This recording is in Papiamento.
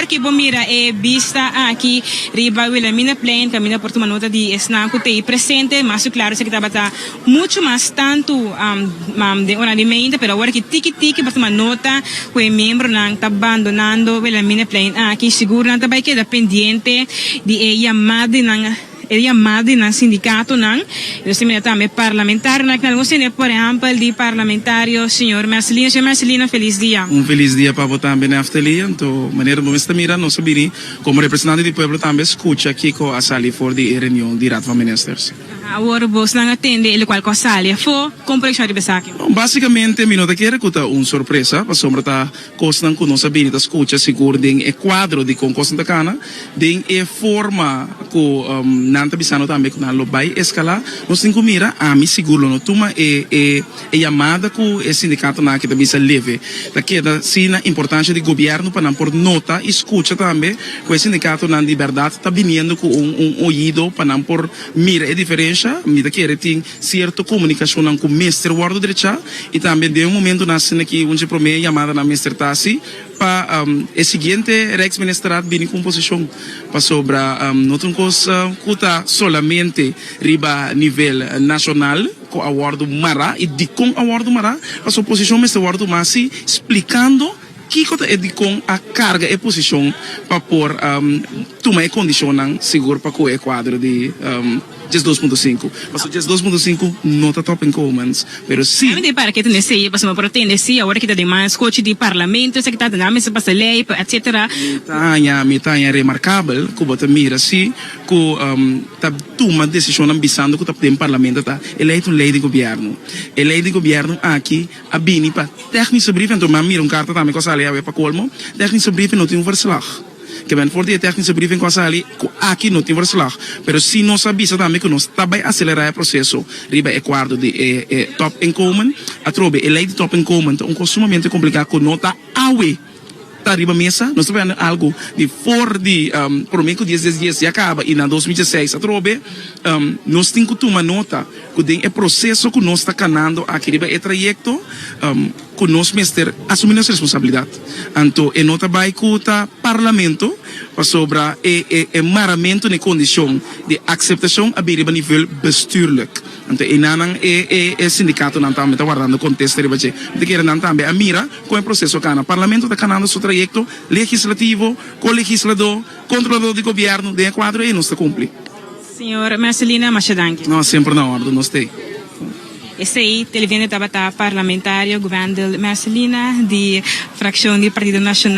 Awor ki bo mira e bista aki riba Wilhelminaplein kaminda por tuma nota di esnan ku t'ei presente. Mas ku klaro esaki tabata muchu mas tantu den ora di meinta, pero awor ki tiki tiki por tuma nota ku e miembronan ta bandonando Wilhelminaplein aki. Sigur nan ta bai keda pendiente di e yamada di nan. E yamada di nan sindikatonan. Nos ta mira tambe parlamentarionan aki. Algun sende por ehèmpel di parlamentario señor Mercelina. Señor Mercelina felis dia. Un felis dia pa bo tambe Neftali. Anto manera bo mes ta mira nos a bini komo representante di pueblo tambe skucha kiko a sali for di e reunion di Raad van Ministers. Awor bosnan a tende e lokual ku a sali afó. Kon por reakshoná riba esaki? Básikamente mi no ta kere ku ta un sorpresa pasobra ta Kosnan ku nos a bini ta skucha sigur den e kuadro di kon kosnan ta kana, den e forma ku nan ta bisando tambe ku nan lo bai eskalá, nos tin ku mira, ami sigur lo no tuma e e e yamada ku e sindikatonan aki ta bisa leve. Ta keda si na importansha di gobièrnu pa nan por nota i skucha tambe ku e sindikatonan di bèrdat ta biniendo ku un un oido pa nan por mira e diferensha. Mi ta kere tin Sierto komunikashonnan ku mester wòrdu drechá i tambe den un momentunan asina ki un dje promé yamadanan mester ta hasi pa e siguiente Rijksministerraad bini ku un posishon pasobra no ta un kos ku ta solamente riba nivel nashonal ku a wòrdu mará i dikon a wòrdu mará pasobra posishon mester wòrdu tumá si splikando kiko ta e dikon a karga e posishon pa por tuma e kondishonnan sigur pa ku e kuadro di 12.5. Pasobra 12.5 no ta topinkomens, pero si. Ami den para ke tende esei, pasobra por a tende si awor ki ta den mas skochi di parlamento, esaki ta nan mester pasa lei, etcetera. Mi ta haña, mi ta haña remarkabel ku bo ta mira si ku ta tuma desishonnan bisando ku ta den parlamento ta e lei ta un lei di gobièrnu. E lei di gobièrnu aki a bini pa technische brief, anto mi a mira un karta tambe ku a sali awe pa kolmo, technische brief no tin un verslag. Ke men for di e technische briefing ku a sali ku aki no tin verslag, pero si nos a bisa tambe ku nos ta bai aselerá e proseso riba e kuardo di e e topinkomen. Atrobe e lei di topinkomen ta un kos sumamente kompliká ku no ta awe ta riba mesa. Nos ta poniendo algu di for di promé ku dies dies dies ya kaba i na 2016 atrobe nos tin ku tuma nota ku den e proseso ku nos ta kanando aki riba e trayekto, ku nos mester asumí nos responsabilidat. Anto e no ta bai ku ta Parlamento, pasobra e e e maramentu na e kondishon di akseptashon a bin riba nivel bestuurlijk. Anto enanan e e e sindikatonan tambe ta wardando kontesta riba dje. Mi ta kere nan tambe a mira kon e proseso a kana. Parlamento ta kanando su trayekto legislativo, ko-legisladó, kontroladó di gobièrnu, den e kuadro ei nos ta kumpli. Señor Mercelina, masha danki. No, semper na ordu, nos t'ei. Esei televidente tabata parlamentario Gwendel Mercelina di fraccion di Partido Nacional.